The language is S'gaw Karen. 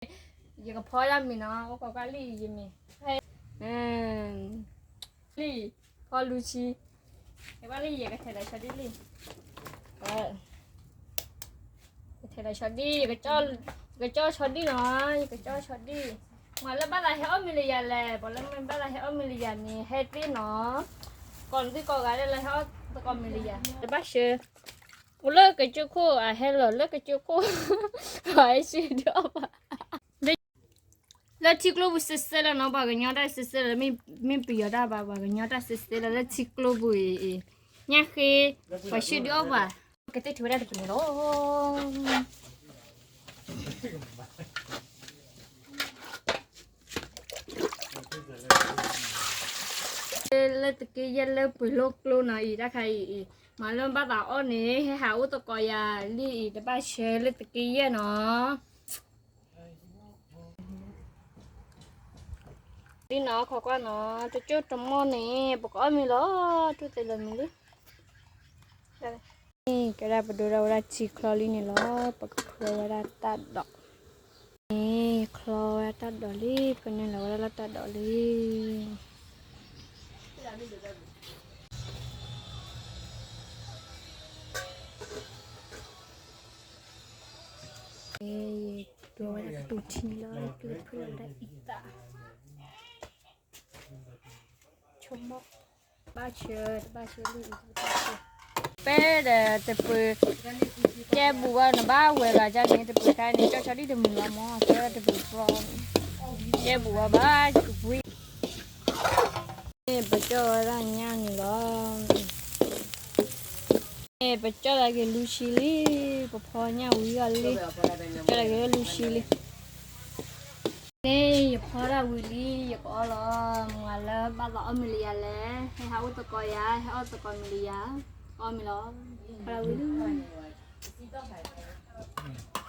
ယကဖီဒၣ်မ့ၤနီၤ, အိၣ်ကိးကွၢ်လံယမ့ၤ, လံ, ဖီလူၤဆံ, ကကွၢ်လံယကထဲးဒီးဆီဒံၣ်လံ, ကထဲးဒီးဆီဒံၣ်, ယကကၠီဆီဒံၣ်နီၤ, ယကကၠီဆီဒံၣ်, မၤလၢဘၣ်သးဟဲအီၣ်မ့ၤလၢယၤလဲၣ်, ပှၤလၢမ့ၢ်ဘၣ်သးဟဲအီၣ်မ့ၤလၢယၤန့ၣ် ဟဲသ့ၣ်နီၤ, ကိးနသုကိးဂၤဒဲးလၢဟဲအီၣ်သကိးမ့ၤလၢယၤ, တဘၣ်ဆှၢ အိၣ်လၢကစၢၢ်ခိၣ်အဟဲလီၤလၢကစၢၢ်ခိၣ်, ပှၤဟဲဆှၢဒုးအီၣ်ပှၤ, လၢထံကျိပူၤစဲစဲလီၤနီၤ, ပှၤကညီတၢ်စဲစဲလီၤ, မ့ၢ်ပယီၤတၢ်ဘၣ်, ပှၤကညီတၢ်စဲစဲလီၤလၢထံကျိပူၤအံၤ, ညၣ်ဃ့, ပှၤဆှၢဒုးအီၣ်ပှၤ, ကသ့ၣ်ထုးဝဲဒၣ်တပူၤန့ၣ်လီၤ. လၢတက့ယဲၢ်လၢပှ့ၤလိၣ်ကျိနီၤအံၤ တၢ်ခါအံၤအံၤ, မၤလၢဘၣ်သးအီၣ်န့ၣ် ဟဲဟးအိၣ်သကိးယၤလံအံၤ တဘၣ်ဆှၢလၢတက့ယဲၢ်နီၤ. ဒ်နီၤ ခိးကွၢ်နီၤ တကၠိၢ်တမီၢ်န့ၣ် ပကအီၣ်မ့ၤလီၤ ထူၣ်သ့လၢမ့ၤလံ. ကဲဒၣ်ပဒိဒၣ်ဝဲဒၣ်ထံချီလံန့ၣ်လီၤ ပကဖျီဝဲဒၣ်တၢ်ဒိး, န့ၣ်ချီဝဲဒၣ်တၢ်ဒိးလံ ပကနုာ်လီၤဝဲဒၣ်လၢတၢ်ဒိးလံ. ယဒိဝဲဒၣ်ကတူၢ်ထံလီၤ ကဖုလီၤဝဲဒၣ်အံသၣ်, ဆိကမိၣ်, ဘၣ်ဆၢ တဘၣ်ဆၢလံ, ပဲဒီးတပၢၤ, ကဲဘူးဝဲနဘၣ်ဝဲဘၣ်န့ၣ် တပၢၤခါန့ၣ် ကၠီဆီဒံၣ်တမုာ်လီၤမး ကဲတပၢၤပျီ, ကဲဘူးဝဲဘၣ်, န့ၣ်ပကၠီဝဲဒၣ်ညၣ်န့ၣ်လီၤ. န့ၣ်ပကၠီတၢ်က့ၤလူဆံလံ, ပဖီညၣ်ဝံၤအီၤလံ, ကၠီတၢ်က့ၤလူဆံလံ. န့ၣ်ယဖီဒၣ်ဝံၤလံ ယကအီၣ်လီၤ. မၤလၢဘၣ်သးအီၣ်မ့ၤလၢယၤလဲၣ်, ဟဲဟးအိၣ်သကိးယၤ, ဟဲအီၣ်သကိးမ့ၤလၢယၤ, အီၣ်မ့ၤလီၤ. ဖီဒၣ်ဝံၤလံ.